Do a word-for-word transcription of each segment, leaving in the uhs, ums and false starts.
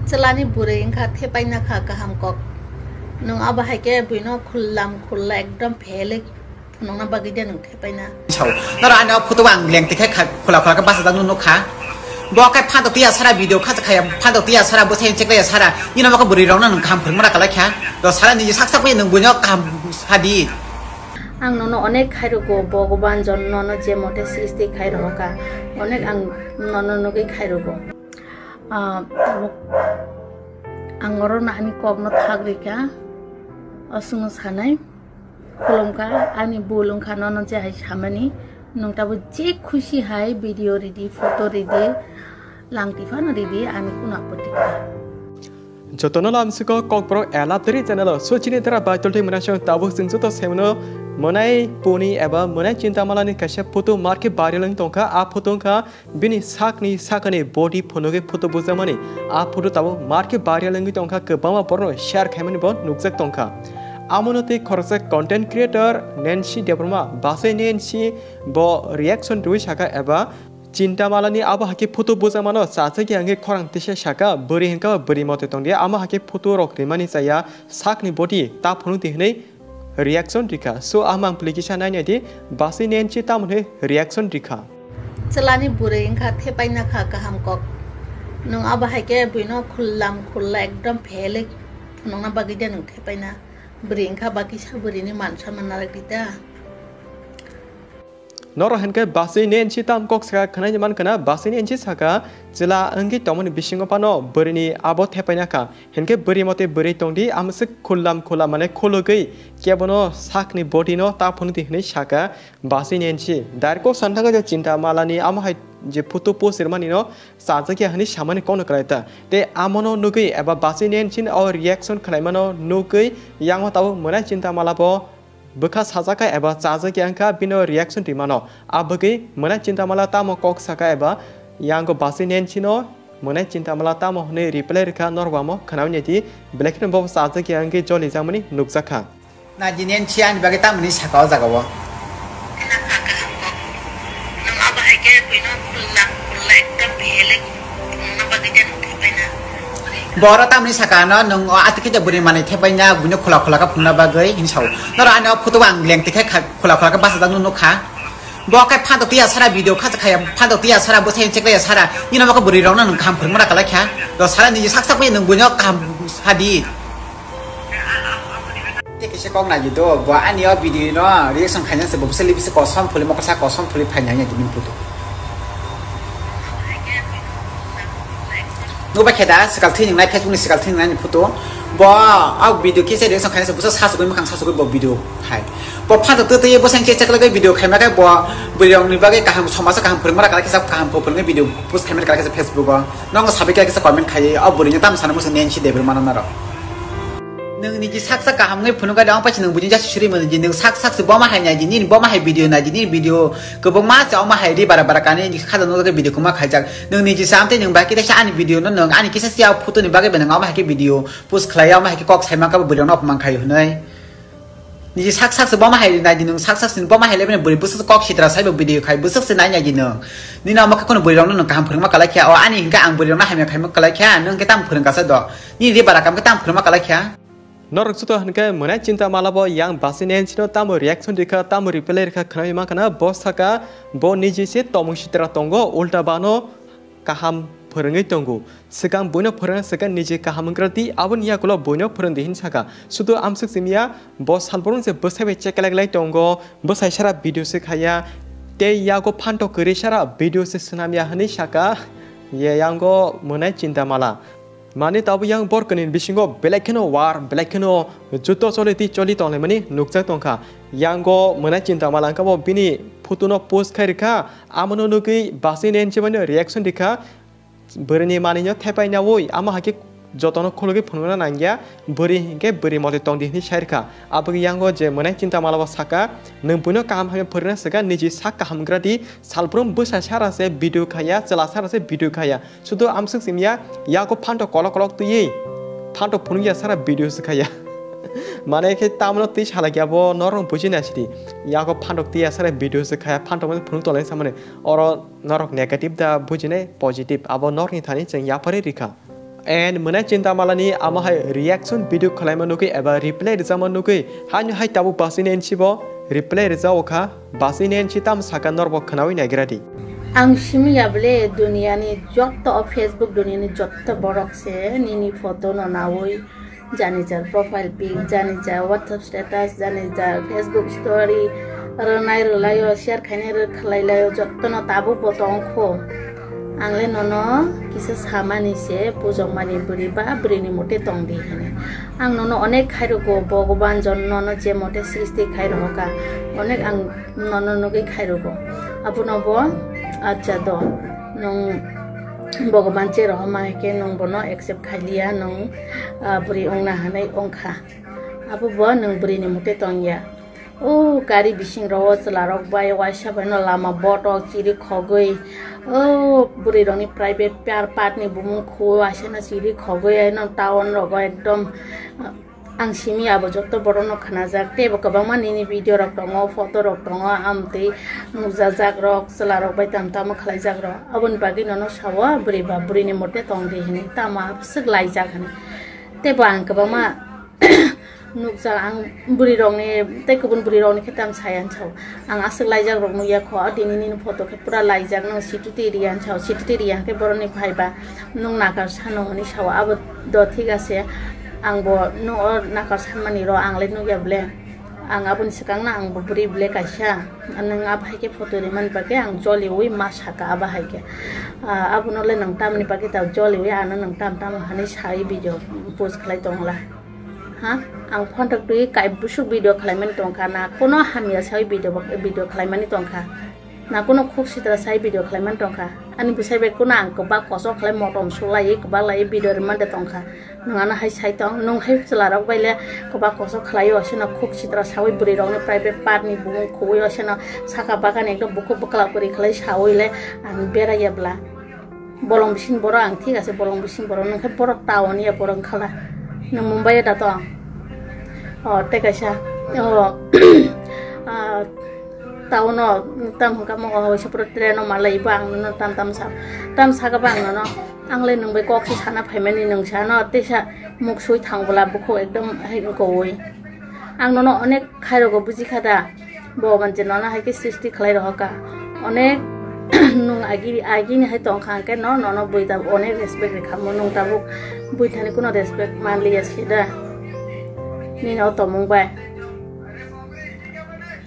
Chwlani bwrwi wngkha thepaina kha kaham kok. Nwng abo hai khe buino khullam khulla ekdom phelwi phunukna bagwi de nwng thepaina. Sao, noro ano photo ang lengtwi khe kha, khula khula khe bachajak nw nukha. Bo khe phantok tiya sara video kha khaya, phantok tiya sara bwsai cheklaiya sara. Nino bo khe bwrwi rokno nwng kaham phwrwngmana kalai kha. Do sara niji sak sak bai nwng buino kaham sadi. Ang nono onek khairwgo, Bhogoban jon nono je mote sristi khai rohorkha, onek ang nono nugwi khairwgo. Ah, tabuk ang oro no ani kok no thak rikha, aswkno sanai, khulumkha, ani bul wngkha nono je hai samani, nwng tabuk je khusi hai video ridi, photo ridi, langti phano ridi, ani kuno apatti kha. Jotono lamsiko Kokborok Elaptari channel o suchini dara baitoltwi mwnasong tabuk chwng joto semano mwnai puni eba mwnai chintamalani kaisa photo marke viral wng tongkha. A photo wngkha bini sakni sakani body phunugwi photo bujamani. A photo tabuk marke viral wngwi tongkha, kwbangma borokno share khaimani bo nukjak tongkha. Amono tei khoroksa content creator Nancy Debbarma, Basai Nancy, bo reaction rwi saka eba Chintamalani abo hakhe photo bujamano chachakya hwnkhe khorang tisa saka, bwrwi hwnkha bwrwi mote tongdi, amo hakhe photo rok rimani chaya sakni body ta phunukdi hwnwi reaction rikha. So, ah mang pili kisa nainai di, Basai Nancy tamo hwnwi reaction rikha. Chwlani bwrwi wngkha thepaina kha kaham kok. Nwng abo hai khe buino khullam khulla ekdom phelwi phunukna bagwi de nwng thepaina. Bwrwi wngkha ba kisa bwrwini man saman narak di ta. Norok hinkhe Basai Nancy tam kok saka khwnai mankha na, Basai Nancy saka chwla wngwi tongmani bisingo phano bwrwini abo thepaina kha. Hinkhe bwrwi mote bwrwi tongdi, amswk khullam khullam mane khulugwi kebono sakni body no ta phunukdi hwnwi saka Basai Nancy. Direct kok sana thangkha je Chintamalani amo hai je photo post rwmani no chajakya hwnwi samani kokno kwlai ta. Tei amono nugwi eba Basai Nancy ni o reaction khwlaimano nugwi yango tabuk mwnai Chintamala bo bwkha sajak kha eba chajak ya wngkha, bino reaction twi mano. A bagwi mwnai Chintamala tamo kok saka eba yango Basai Nancy no mwnai Chintamala tamo hwnwi reply rwkha, norok bo amo khwnawi nai di, belai kheno bo chajak ya wngwi jolijakmani nukjak kha. Naidi Nancy ani bagwi tamo hwnwi saka o jaga o? Nwng abo hai khe buino khullam khulla ekdom phelwi phunukna bagwi de nwng thepaina. Bo oro tamni saka ano nwng o ati khe bwrwi manwi thepaina buino khula khula khe phunukna bagwi hinwi sao. Noro ani o photo o ang lengtwi khe kha-, khula khula khe bachajak nw nukha. Bo khe phantok tiya sara video kha khaya, phantok tiya sara bwsai cheklaiya sara. Nino bo khe bwrwi rokno nwng kaham phwrwngmana kalai kha. Do sara niji sak sak bai nwng buino kaham sadi. Tei kisa kok nai di do, bo ani o video no reaction khaina se bo bwswk li bisi kosom phuli, moksa kosom phuli phaina hanya di min puto. Nuba khe da, swkal thwi nwngnai, Facebook ni swkal thwi nwngnai ni photo. Bo o video kisa reaction khaina se bwswk sasugwi, mwkhang sasugwi bo video khai. Bo phantok twi twi bwsang che chakla video khaima khe bo bwrwi rok ni bagwi kaham, somaj o kaham phwrwngma kala kisa kaham phwrwngwi video post khaima kala kisa Facebook o. Nokno sabai khe kisa comment khai, o bwrwini tamo sana muchung Nancy Debbarma no naro. Nwng niji sak sak kaham wngwi phunukha de, wng paisa nwng buini jasi suri mani di, nwng sak sak se boma hai nai di, nini boma hai video nai di, nini video kwbangma se omo hai ri bara bara kani khaja nukjak video kwma khaijak. Nwng niji sam tei nwng bai kisa ani video no nwng ani kisa sia photo ni bagwi bai nwng omo hai khe video post khlai, omo hai khe kok saima khe bo bwrwi rokno opman khai hwnwi. Niji sak sak se boma hai nai di nwng, sak sak se boma hai le bini bwrwi bwswk kok sitra sai bo video khai bwswk se nai nai di nwng. Nini omo khe kheno bwrwi rokno nwng kaham phwrwngma kalai kha, o ani hinkhe ang bwrwi rokno hamya khaima kalai kha, nwng khe tamo phwrwng kasa do? Nini ri bara kam khe tamo phwrwngma kalai kha? Norok joto hinkhe mwnai Chintamala bo yang Basai Nancy no tamo reaction rikha, tamo reply rikha khwnai mankha na, bo saka bo niji se tomung sitra tongo, ulta bano kaham phwrwngwi tongo. Swkang buino phwrwngna swkang niji kaham wngkra di, aboni yagulo buino phwrwng di hin saka. Sudu amswk simiya, bo salbrung se bwsai bai chekelek lai tongo, bwsai sara video se khaya, tei yago phantok kwrwi sara video se swnamya hwnwi saka, ye yango mwnai Chintamala. Mani tabuk yang borkni bisingo belai kheno war, belai kheno juto choli twi choli tonglaimani nukjak tongkha. Yango mwnai Chintamala wngkha bo bini photo no post khai rikha, amono nugwi Basai Nancy bai no reaction rikha. Bwrwini manwino thepai naui, amo hai khe jotono khulugwi phunukna nangya, bwrwi hinkhe bwrwi motwi tongdi hwnwi sai rwkha. Aboni yango je mwnai Chintamala bo saka, nwng buino kaham hamya phwrwngna swkha, niji sak kaham wngkra di, salbrum bwsa sara se video khaya, chwla sara se video khaya. Sudu amswk simya, yago phantok kolok kolok twiwi, phantok phunukya sara video se khaya. Mane khe tamno twi salakya bo norok buji naisidi. Yago phantok twiya sara video se khaya, phantok phunuk tonglaini samani. Oro norok negative da bujinai positive, abo norokni thani chwng yapharwi rikha. And mwnai Chinta Malani amo hai reaction video khwlaima nugwi eba reply rijama nugwi haino hai tabuk Basi Nancy bo reply rijao kha. Basi Nancy tamo saka norbo khwnawi naigra di. Ang simi ya bole duniyani jotto o Facebook duniyani jotto borok se nini photo no nawi jani jar profile pic jani jar WhatsApp status jani jar Facebook story rwnai rwlaio share khainai rw khwlailaio jotto no tabuk bo tong kho. Ang le nono kisa samani se pujokmani bwrwi ba bwrwini mote tong di hwnwi. Ang nono onek khairokgo Bhogoban jon nono je mote srishti khairokha onek ang nono nugwi khairokgo. Abono bo acha do nwng Bhogoban je rohorma hai khe nwng bono accept khailiya nwng ah, bwrwi wngna hwnwi wngkha. Abo bo nwng bwrwini mote tongya. O gari bising rogo chwla rok bai waisa bai no lama botok chiri khogwi o bwrwi rokni private par part ni bumung khuo waisa no chiri khogwi no town rogo ekdom ah, ang simi abo jotto borok no khnajak tei bo kwbangma nini video rok tongo photo rok tongo amtwi nukjajak rok chwla rok bai tamo tamo khlaijak rok aboni bagwi nono sao bwrwi ba bwrwini mote tong di hwnwi tamo swk laijak hwnwi tei bo ang kwbangma nukjak ang bwrwi rokni tei kubun bwrwi rokni khe tam sai ang sao ang aswk laijak rok nukya kho o tini nini photo khe pura laijak nang situti ri ang sao situti ri ang khe borokni phai ba nwng nakar sano hwnwi sao abo do thik ase ang bo no o nakar sanmani ro ang le nukya ble ang aboni swkang no ang bo bwrwi ble kaisa nwng abo hai khe photo rimani bagwi ang joliui ma saka abo hai khe abono le nwng tamni bagwi ta joliui ano nwng tam tam hwnwi sai video post khlai tongla. Ha, ang phone rok twi kai busuk video khlaimani tongkha na, kuno hamya sai video, video khlaimani tongkha na, kuno khuk sitra sai video khlaimani tongkha. Ani bwsai bai kuno ang kwbak koso khlai motom sulai kwbak lai video rwmani tongkha. Nwng ano hai sai tong, nwng hai chwla rok bai le kwbak koso khlai o seno khuk sitra sawi bwrwi rok no private part ni bumung khugwi o seno saka bagan ekdom bukhuk bwkla kwrwi khlai sawi le ang berai ya bla. Bolong bising borok ang thik ase bolong bising borok nung khe borok town ya borok wngkhala nung Mumbai ya da tong o tei kaisa o town o tam hwnkha mo o waisa pura train o malai bo ang nono tam tam sa tam saka bo ang nono ang le nung bai kok se sana phaimani nung sa no tei sa muk sui thang bwla bukhuk ekdom hai wngkha ui ang nono onek khairok o buji kha da. Bhogoban je nono hai khe srishti khlai rohorkha. Onek nwng agi, agini hai tongkha hwnkhe no, nono bui tabuk onek respect rwkha. Nwng tabuk bui thani kuno respect manliya se da. Nini o tongmung bai.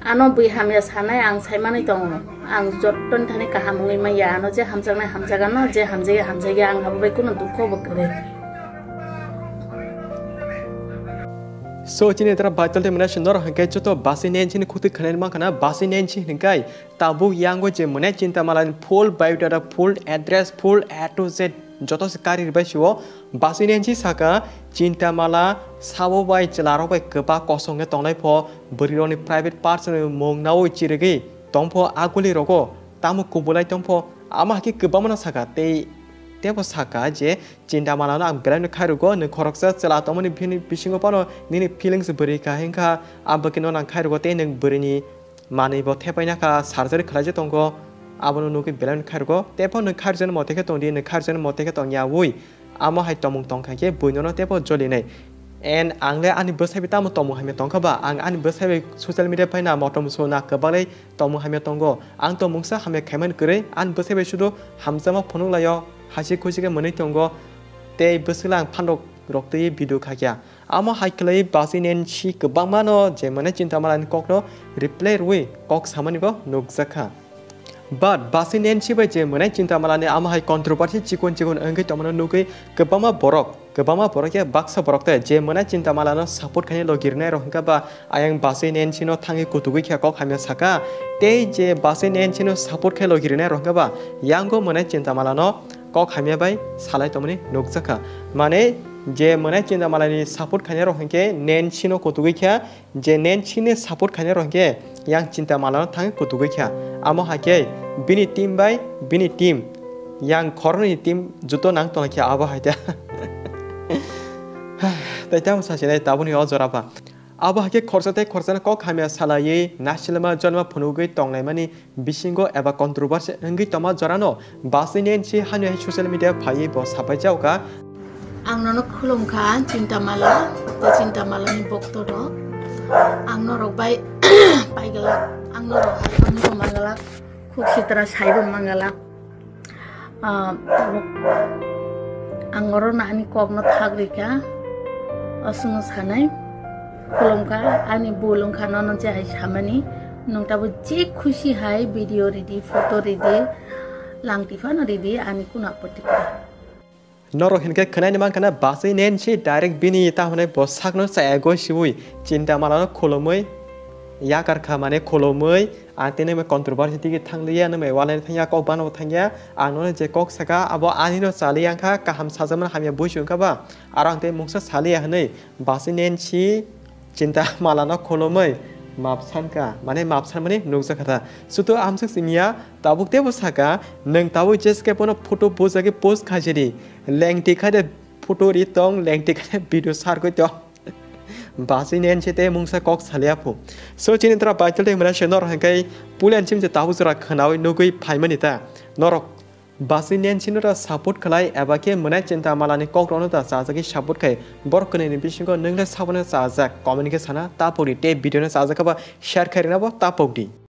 Ano bui hamya sanai ang sai manwi tongo. Ang jottoni thani kaham wngwi manya. Ano je hamjaknai hamjak ano, je hamjakya hamjakya ang abo bai kuno dukho bo kwrwi. So chini tara vital tei mwnai norok hwnkhe joto Basi Nancy ni khutwi khwnani mankha na Basi Nancy hwnkhe tabuk yango je mwnai Chinta Mala ni full biodata, full address, full A to Z joto se kari rwbai sio. Basi Nancy saka Chinta Mala sabo bai chwla rok bai kwbak kosong khe tongnai pho bwrwi rok ni private parts ni mung naui chirigwi tong pho a guli rogo tamo kubulai tong pho ama hakhe kwbangma no saka tei tebo saka je Chinta Malano ang belai no khairokgo, nwng khoroksa chwla tongmani bini bisingo phano nini feelings bwrwi kha hwnkha, ang bwkhe nono ang khairokgo tei nwng bwrwini manwi bo thepai nakha, surgery khlaijak tongo, abono nugwi belai no khairokgo. Tei phano nwng khairokjaknai mote khe tong di, nwng khairokjaknai mote khe tong yaui, amo hai tongmung tong kha khe bui nono teibo jolinai. And ang le ani bwsai bai tamo tongmung hamya tong kha ba, ang ani bwsai bai social media bai na motom so na kwbangwi tongmung hamya tongo. Ang tongmungsa hamya khaimani kwrwi, ani bwsai bai sudu hamjakma phunuk laio, hasi khusi khe mwnwi tongo, tei bwswkla ang phanrok rok twi video khakya. Amo hai khlai Basi Nancy kwbangma no je mwnai Chinta Malani kokno reply rwui kok samani bo nukjakha. But Basi Nancy bai je mwnai Chinta Malani amo hai controversy chikon chikon wngwi tongmano nugwi kwbangma borok, kwbangma borok ya baksa borok tei je mwnai Chinta Malano support khainai logi rwnai rok hwnkha ba ayang Basi Nancy no thangwi kutugwi khe kok hamya saka tei je Basi Nancy no support khai logi rwnai rok hwnkha ba yango mwnai Chinta Malano kok hamya bai salai tongmani nukjakha. Mane je mwnai Chinta Malani support khainai rok hwnkhe Nancy no kutugwi khe je Nancy ni support khainai rok hwnkhe yang Chinta Malano thangwi kutugwi kha. Amo hai khe bini team bai bini team yang khoroknwi ni team juto nang tongkha abo hai ta. Tei tamo sasinai tabukni o jora ba. Abo hai khe khorsa tei khorsano kok hamya salaiwi nasilma jonma phunugwi tonglaimani bisingo eba controversy wngwi tongma jorano Basi Nancy hwnwi hai social media phaiwi bo sapai jaoka. Ang nono khulumkha Chintamala, tei Chintamalani boktorok. Ang norok bai paigalak, ang norok hai manglak, khuk sitra saibo manglak. Ah, ang oro ani kokno thak rikha, aswkno sanai, khulumkha, ani bul wngkha nono je hai samani, nwng tabuk je khusi hai video ridi, photo ridi, langti phano ridi, ani kuno apatti kwrwi. Norok hinkhe khwnani mankha na, Baswi Nancy direct bini ta hwnwi bo sakno chaya goi siwi Chintamalano khulumwi yakar kha, mane khulumwi, a tini controversy tigi thangliya, nang mai walai thangya, kok bano thangya, ang nono je kok saka abo ani no chaliya wngkha, kaham sajakmani hamya buisi wngkha ba, aro ang tei mungsa saliya hwnwi Baswi Nancy Chintamalano khulumwi map sankha, mane map sanmani nukjakha ta. Sutu amsuk siniya tabuk teibo saka, nwng tabuk jeskhe bono photo bujagwi post khaisidi, lengti khaide photo ri tong, lengti khaide video sargwi tong. Baswi Nancy tei mungsa kok saliya phu. So chini tora baitel tei mwnai se norok hinkhe puila chim je tabuk jora khwnawi nugwi phaimani ta. Norok Baswi Nancy no ta support khlai eba khe mwnai Chintamalani kokrokno ta chajagwi support khai. Borok kwnwini bisingo nwng le sabono chajak? Comment khe sana ta pokdi tei video no chajak khe ba share khai rwna bo ta pokdi.